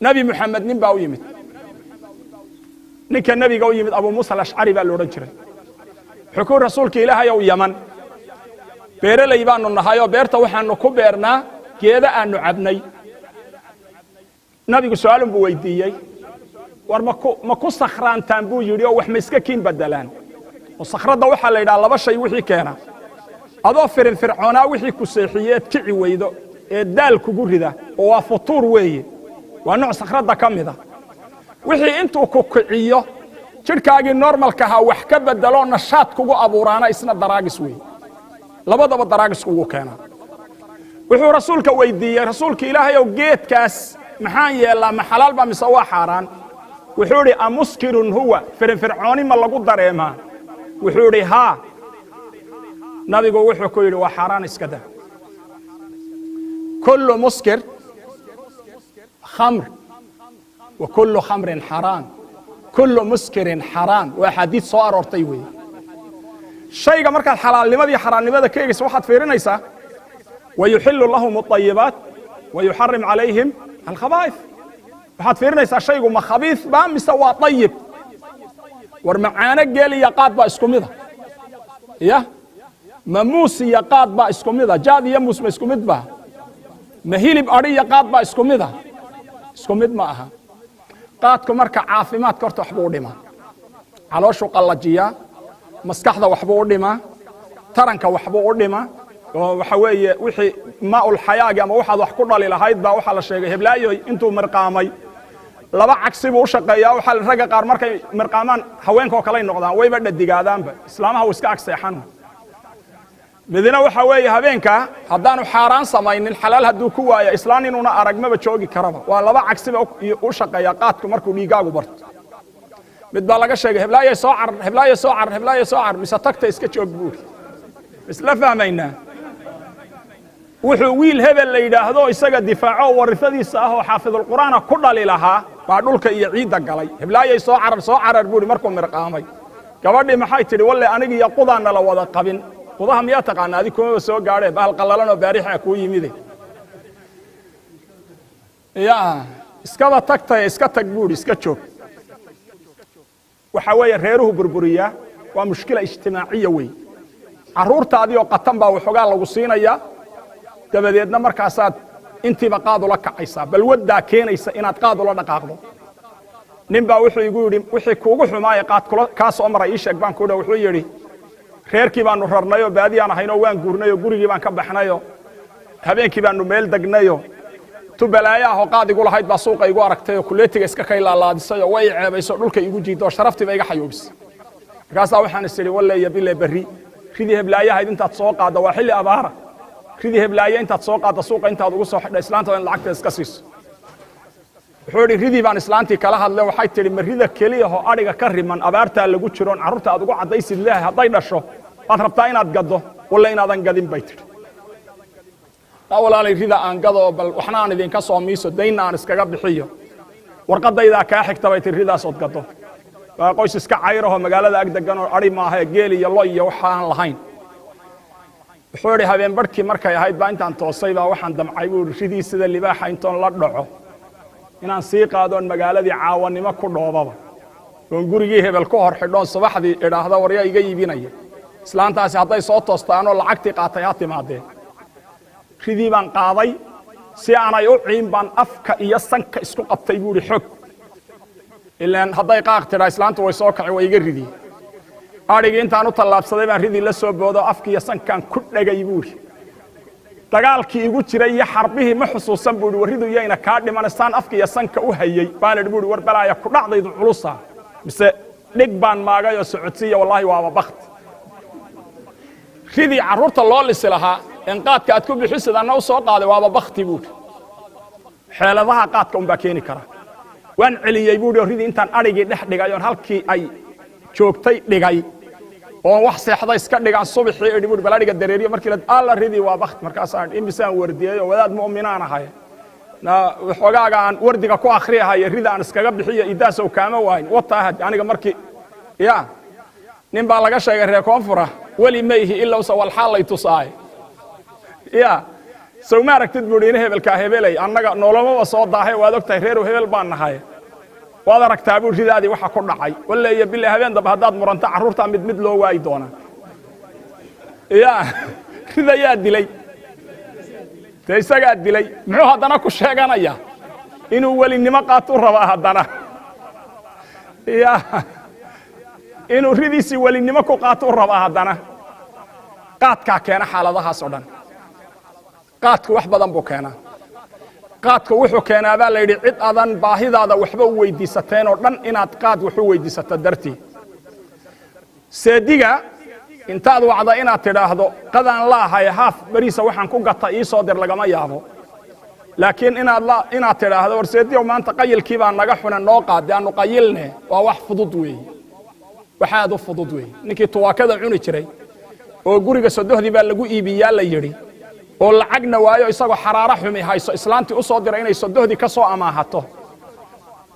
Nebi Moxamed nin baa u yimid. Ninka nebiga u yimid Abu Muusa Alashcari baa la odhan jiray. Wuxuu ku "Rasuulka Ilaahay ow, Yaman beereley baanu nahay oo beerta waxaanu ku beernaa geeda aanu cabnay." Nabigu su-aalun buu weydiiyey. "War ma ku sakhraantaan?" buu yidhi, "oo wax ma iska kiin bedelaan?" Oo sakhradda waxaa la yidhaha laba shay wixii keena: adoo firinfircoonaa wixii ku seexiyeed kici weydo ee daal kugu rida, oo waa futuur weeye, waa nooc sakhradda ka mida. Wixii intuu ku kiciyo jidhkaagii normalkahaa wax ka bedeloo nashaad kugu abuuraana, isna drugs weeye. Labadaba drugs kugu keenaa. Wuxuu rasuulka weydiiyey, "Rasuulka Ilaahay ow, geedkaas maxaan yeellaa? Ma xalaal baa mise waa xaaraan?" Wuxuu idhi, "أمسكر هو?" Firinfircooni ma lagu dareemaa? Wuxuu idhi, "Haa." Nabigu wuxuu ku yidhi, "Waa xaaraan, iska daa." كل مسكر خمر وكل خمر حرام، كل مسكر حرام. Waa axaadiid soo aroortay weeye. Shayga markaad xalaalnimadii xaaraannimada ka eegaysa, waxaad fiirinaysaa ويحل لهم الطيبات ويحرم عليهم الخبائث. Waxaad fiirinaysaa shaygu ma khabiis baa mise waa طayib. War macaano geel iyo qaad baa isku mida? Ya, ma muus iyo qaad baa isku mida? Jaad iyo muus ma isku mid ba? Ma hilib adhi iyo qaad baa isku mida? Isku mid ma aha. Qaadku marka caafimaadka horta waxbuu u dhimaa, calooshuu qallajiyaa, maskaxda waxbuu u dhimaa, taranka waxbuu u dhimaa. Oo waxa weeye wixii maaul xayaagi ama waxaad wax ku dhali lahayd baa waxaa la sheegay heblaayoy intuu mirqaamay laba cagsi buu u shaqeeyaa. Waxaa ragga qaar markay mirqaamaan haweenka oo kaley noqdaan, wayba dhadigaadaanba, islaamaha uu iska agseexan. Midna waxa weeye habeenka haddaanu xaaraan samaynin, xalaal hadduu ku waayo, islaan inuuna arag maba joogi karaba. Waa laba cagsiba u shaqeeya qaadku markuu dhiigaagu barto. Mid baa laga sheegay, "Heblaayo soo carar, heblaayo soo carar, heblaayo soo carar." "Mise tagta, iska joog," buuri. Isla fahmaynaa? Wuxuu wiil hebel la yidhaahdo isaga difaaco warifadiisa ah oo xaafidulqur'aana ku dhali lahaa baa dhulka iyo ciidda galay. "Heblaayay soo carar, soo carar," buuri markuu mirqaamay. Gabadhii maxay tidhi? "Walle aniga iyo qudaana la wada qabin." Qudaha miyaa taqaana? Adig kumaba soo gaadhe, bahal qallalan oo baarixa kuu yimide. "Ya, iskaba tagtaya, iska tag," buuri, "iska joog." Waxa weeye reeruhu burburiyaa, waa mushkila ijtimaaciya wey. Carruurtaadii oo qatan baa waxoogaa lagu siinayaa, dabadeedna markaasaad intiiba qaad ula kacaysaa. Balwaddaa keenaysa inaad qaad ula dhaqaaqdo. Nin baa wuxuu igu yidhi, "Wixii kuugu xumaaye qaad kula kaa soo maray ii sheeg," baan ku idhi. Wuxuu yidhi, "Reerkii baanu rarnayoo baadiyaan ahaynoo waan guurnayoo gurigii baan ka baxnayoo habeenkii baanu meel degnayoo tu balaayo ah oo qaad igu lahayd baa suuqa igu aragtay oo kuleetiga iska kay laalaadisay oo way ceebayso, dhulka igu jiiddo oo sharaftiiba iga xayuubisay. Markaasaa waxaan is idhi, walle iyo bile, berri ridii heblaayahayd intaad soo qaadda, waa xilli abaara, ridii heblaaye intaad soo qaadda, suuqa intaad ugu soo xidha, islaanta in lacagta iska siiso." Wuxuu idhi, "Ridii baan islaantii kala hadle. Waxay tidhi, ma rida keliyahoo adhiga ka riman, abaartaa lagu jiroon carruurta aad ugu caddaysid leehay, hadday dhasho waad rabtaa inaad gaddo? Walle inaadan gadin," bay tidhi. "Taa walaalay, rida aan gado, bal waxna aan idinka soo miiso, daynna aan iskaga bixiyo. Warqadaydaa kaa xigta," bay tihi, "ridaasood gaddo." Waa qoys iska cayrahoo magaalada ag degan oo adhi maaha, geel iyo lo iyo waxa aan lahayn. Wuxuu idhi, "Habeen barhkii markay ahayd baa intaan toosay baa waxaan damcay," buu idhi, "ridii sida libaaxa intoon la dhaco inaan sii qaadoon magaaladii caawannimo ku dhoobaba oon gurigii hebel ku hor xidhoon subaxdii idhaahda, waryaa iga iibinaya? Islaantaasi hadday soo toostaanoo lacagtii qaatay ha timaadeen. Ridii baan qaaday, si aanay u ciin baan afka iyo sanka isku qabtay," buu idhi, "xog ilaan hadday qaaq tidhaa islaantu way soo kaci, way iga ridii. Adhigii intaan u tallaabsaday baan ridii la soo boodo, afka iyo sankaan ku dhegay," buu idhi. "Dagaalkii igu jiray iyo xarbihii ma xusuusan," buu idhi. "Warridu yayna kaa dhiman saan afka iyo sanka u hayey baan idhi," buu idhi, "war balaaya ku dhacdaydu culusa mise dhig baan maagay oo socodsiiya. Wallaahi waaba bakti ridii carruurta loo lisi lahaa en qaadka aad ku bixisid anna u soo qaaday, waaba bakti," buuhi. "Xeeladaha qaadka unbaa keeni kara. Waan celiyey," buuhi, "oo ridii intaan adhigii dhex dhigay oon halkii ay joogtay dhigay oon wax seexda iska dhigaan, subaxii idhi," buuhi, "bal adhiga dareeriyo. Markii la alla ridii waa bakti. Markaasaan imisaan wardiyey oo wadaad mu'minaan ahay, waxoogaaga aan wardiga ku akhriyahayo, rida aan iskaga bixiyo idaasow kaama waayin wataahad aniga markii ya." Nin baa laga sheegay reer koonfura, weli ma ihi ilowsa walxaal lay tusaay ya. Sow ma aragtid, buu idhi, ina hebelkaa hebelay, annaga nolomaba soo daahe, waad og tahay, reerow hebel baan nahay, waad aragtaa buu ridaadii waxa ku dhacay. Walle iyo bille, habeen dambe haddaad muranto, carruurtaa mid mid loo waayi doonaa. Ya ridayaa dilay? Dee isagaa dilay. Muxuu haddana ku sheeganayaa? Inuu welinimo qaatuu rabaa haddana. Ya inuu ridiisii welinimo ku qaatuu rabaa haddana. Qaadkaa keena xaaladahaas oo dhan. Qaadku wax badan buu keenaa. Qaadku wuxuu keenaa, baa la yidhi, cid adan baahidaada waxba u weydiisateen oo dhan inaad qaad wax u weydiisato dartii. Seediga intaad wacda inaad tidhaahdo, "Qadaan laahay, haaf beriisa waxaan ku gata ii soo dir," lagama yaabo. Laakiin inaad tidhaahdo, "War seediyow, maanta qayilkii baa naga xuna, noo qaade aanu qayilne," waa wax fudud weeye, wax aad u fudud weeye. Ninkii tuwaakada cuni jiray oo guriga sodohdii baa lagu iibiyaa la yidhi, oo lacagna waayo, isagoo xaraaro xumi hayso, islaantii u soo diray inay sodohdii ka soo amaahato,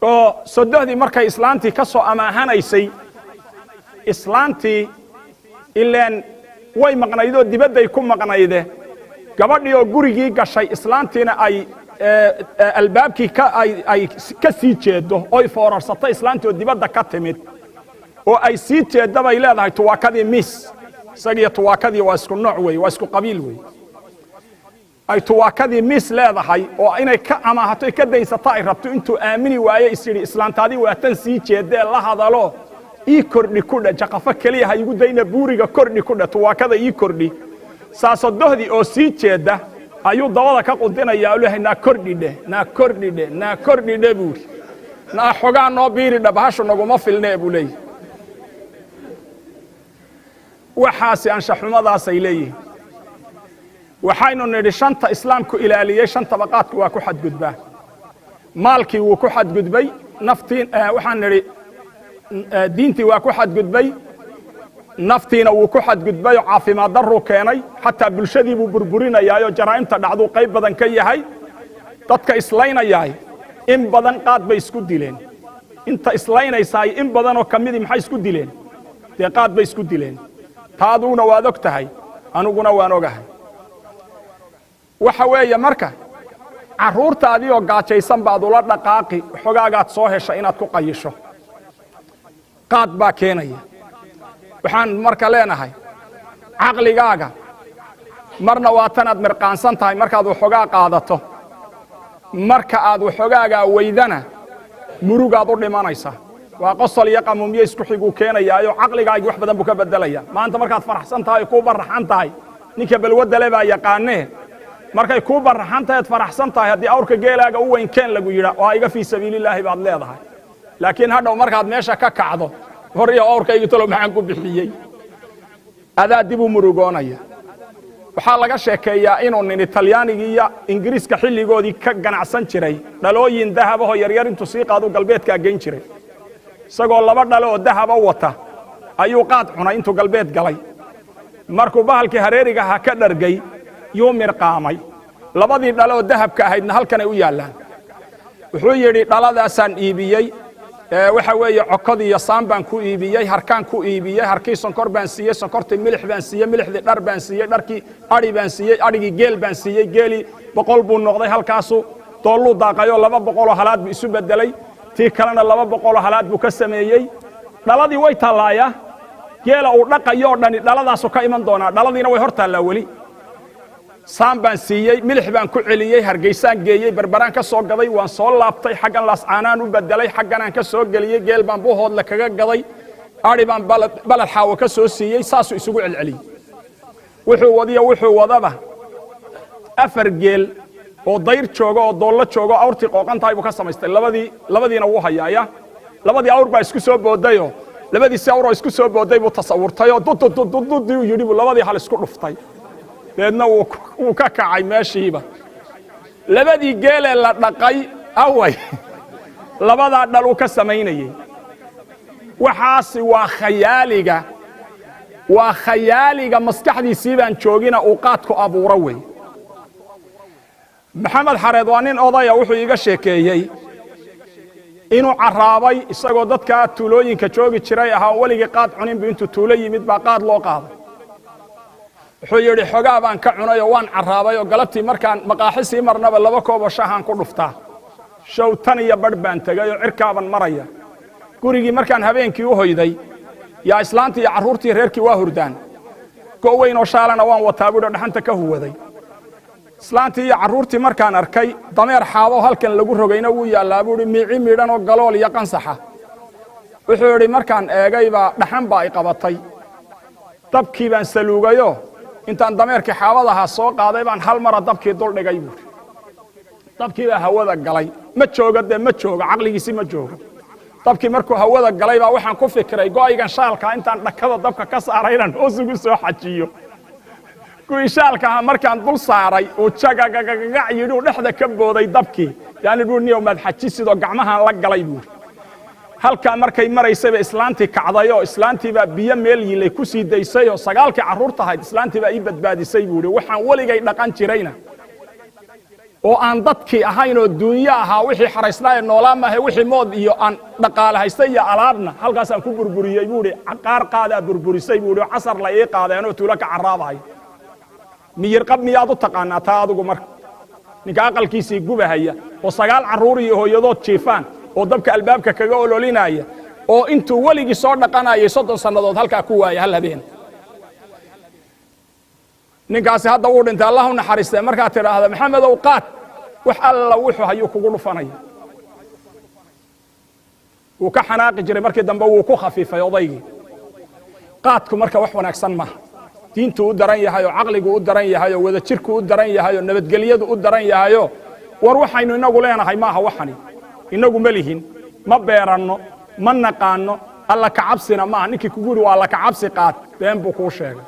oo sodohdii markay islaantii ka soo amaahanaysay, islaantii ileen way maqnaydoo dibadday ku maqnayde, gabadhii oo gurigii gashay, islaantiina ay albaabkii ay ka sii jeedo, oy foorarsatay, islaantii oo dibadda ka timid oo ay sii jeedda, bay leedahay, "Tuwaakadii miis." Isagiyo tuwaakadii waa isku nooc wey, waa isku qabiil wey. Ay "Tuwaakadii miis" leedahay oo inay ka amaahato, ka daysato ay rabto. Intuu aamini waaye, is yidhi, "Islaantaadii waa tan sii jeedee, la hadalo, ii kordhi ku dhe, jaqafo keliya ha igu dayna, buuriga kordhi ku dhe, tuwaakada ii kordhi." Saasadohdii oo sii jeedda ayuu dabada ka qudinayaa u leeyahay, "Naa kordhi dheh, naa kordhi dheh, naa kordhi dheh," buuri, "naa xogaa noo biiri dheh, bahashu naguma filnee," buu leeyahy. Waxaasi anshaxumadaasay leeyihiin. Waxaynu nidhi shanta Islaamku ilaaliyey, shantaba qaadku waa ku xadgudbaa. Maalkii wuu ku xadgudbay, naftii waxaan nidhi diintii waa ku xadgudbay, naftiina wuu ku xadgudbay oo caafimaad darruu keenay. Xataa bulshadii buu burburinayaayo, jaraa'imta dhacduu qayb badan ka yahay. Dadka islaynayaay in badan qaad bay isku dileen. Inta islaynaysaay in badanoo ka midii maxay isku dileen? Dee qaad bay isku dileen. Taa aduguna waad og tahay, aniguna waan ogahay. Waxa weeye, marka carruurtaadii oo gaajaysan baad ula dhaqaaqi xogaagaad soo hesha inaad ku qayisho. Qaad baa keenaya. Waxaan marka leenahay, caqligaaga marna waa tanaad mirqaansan tahay markaad waxoogaa qaadato. Marka aad waxoogaagaa weydana, murugaad u dhimanaysaa. Waa qosol iyo qamuumyo isku xiguu keenayaayo. Caqligaagii wax badan buu ka beddelaya. Maanta markaad faraxsan tahay, kuu barraxan tahay, ninka balwadda le baa yaqaanee, markay kuu barraxan tahay ad faraxsan tahay, haddii awrka geelaaga u weyn keen lagu yidhaa, "Waa iga fii sabiilillaahi," baad leedahay. Laakiin hadhow markaad meesha ka kacdo, "Hor iyo awrkaygi talow maxaan ku bixiyey?" Adaa dib u murugoonaya. Waxaa laga sheekeeyaa inuu nin Talyaanigii iyo Ingiriiska xilligoodii ka ganacsan jiray dhalooyin dahabahoo yaryar. Intuu sii qaaduu galbeedkaa geyn jiray. Isagoo laba dhalo oo dahaba wata ayuu qaad cunay intuu galbeed galay. Markuu bahalkii hareeriga ahaa ka dhargay, yuu mirqaamay. Labadii dhalo oo dahabka ahaydna halkanay u yaallaan. Wuxuu yidhi, "Dhaladaasaan iibiyey, waxa weeye cokod iyo saan baan ku iibiyey, harkaan ku iibiyey, harkii sonkor baan siiyey, sonkortii milix baan siiyey, milixdii dhar baan siiyey, dharkii adhi baan siiyey, adhigii geel baan siiyey, geelii 100 buu noqday, halkaasu doolluu daaqayoo 200 halaad buu isu bedelay, tii kalena 200 halaad buu ka sameeyey. Dhaladii way tallaaya, geela uu dhaqayo oo dhani dhaladaasu ka iman doonaa, dhaladiina way hor taallaa weli. Saan baan siiyey, milix baan ku celiyey, Hargeysaan geeyey, Berberaan ka soo gaday, waan soo laabtay, xaggan Laascaanaan u bedelay, xagganaan ka soo geliyey, geel baan Buuhoodle kaga gaday, adhi baan Baled Xaawo ka soo siiyey." Saasuu isugu celceliyey. Wuxuu wadiyo wuxuu wadaba, afar geel oo dayr jooga oo doollo jooga oo awrtii qooqan tahay buu ka samaystay. Labadii labadiina wuu hayaaya. Labadii awr baa isku soo boodayoo, labadiisi awr oo isku soo booday buu tasawurtayoo dudududududii uu yidhi buu labadii hal isku dhuftay. Deedna wuu ka kacay meeshiiba. Labadii geelee la dhaqay away labadaa dhal uu ka samaynayey. Waxaasi waa khayaaliga, waa khayaaliga maskaxdiisii baan joogina uu qaadku abuuro wey. Maxamed Xareed waa nin odaya. Wuxuu iiga sheekeeyey inuu carraabay isagoo dadkaa tuulooyinka joogi jiray ahaa, weligii qaad cunin bu intuu tuulo yimid baa qaad loo qaaday. Wuxuu yidhi, xogaa baan ka cunay oo waan carraabay, oo galabtii markaan maqaaxi sii marnaba 2 kooboo shahaan ku dhuftaa. Show 10:30 baan tegay oo cirkaaban maraya. Gurigii markaan habeenkii u hoyday, yaa islaantii iyo carruurtii reerkii waa hurdaan. Go' weyn oo shaalana waan wataa, buuhi, oo dhaxanta ka huwaday. Islaantii iyo carruurtii markaan arkay, dameer xaabo halkan lagu rogayna wuu yaallaa, buuhi, miici miidhan oo galool iyo qansaxa. Wuxuu yidhi, markaan eegaybaa dhaxan baa i qabatay. Dabkii baan saluugayoo intaan dameerkii xaabadahaa soo qaaday baan hal mara dabkii dul dhigay, buuhi. Dabkii baa hawada galay. Ma joogo dee, ma joogo, caqligiisi ma joogo. Dabkii markuu hawada galay baa waxaan ku fikiray go'aygan shaalkaa intaan dhakada dabka ka saaray inaan hoos ugu soo xajiyo. Kuwii shaalka ahaa markaan dul saaray uu jagagagagac yidhi, uu dhexda ka booday dabkii. Yaani buu niyow maad xajisidoo gacmahaan la galay, buuri. Halkaa markay maraysayba islaantii kacdayoo islaantii baa biyo meel yilay ku sii daysayoo sagaalkii carruurta ahayd islaantii baa ii badbaadisay, buuri. Waxaan weligay dhaqan jirayna oo aan dadkii ahayn oo duunyo ahaa, wixii xaraysnaa ee noolaa maahe, wixii mood iyo aan dhaqaale haystay iyo alaabna halkaasaan ku burburiyey, buuhi. Caqaar qaadaa burburisay, buuhi, oo casar la ii qaadeenoo tuulo ka carraabaya. Miyir qab miyaad u taqaanaa taa adigu? Marka ninka aqalkiisii gubahaya oo sagaal carruur iyo hooyadood jiifaan oo dabka albaabka kaga ololinaya oo intuu weligii soo dhaqanayay 30 sannadood halkaa ku waaya hal habeen, ninkaasi hadda wuu dhintay, Allah u naxariistee. Markaad tidhaahda, "Maxamedow, qaad," wax alla wuxuu hayuu kugu dhufanaya. Wuu ka xanaaqi jiray. Markii dambe wuu ku khafiifay odaygii qaadku. Marka wax wanaagsan maaha. Diintuu u daran yahay, oo caqligu u daran yahay, oo wadajirku u daran yahay, oo nabadgelyadu u daran yahayoo war waxaynu inagu leenahay maaha. Waxani inagu ma lihin, ma beeranno, ma naqaano. Alla kacabsina maaha. Ninkii kugu yidhi waa alla kacabsi qaad, been buu kuu sheegay.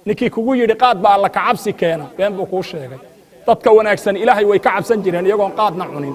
Ninkii kugu yidhi qaad baa alla kacabsi keena, been buu kuu sheegay. Dadka wanaagsan Ilaahay way ka cabsan jireen iyagoon qaadna cunin.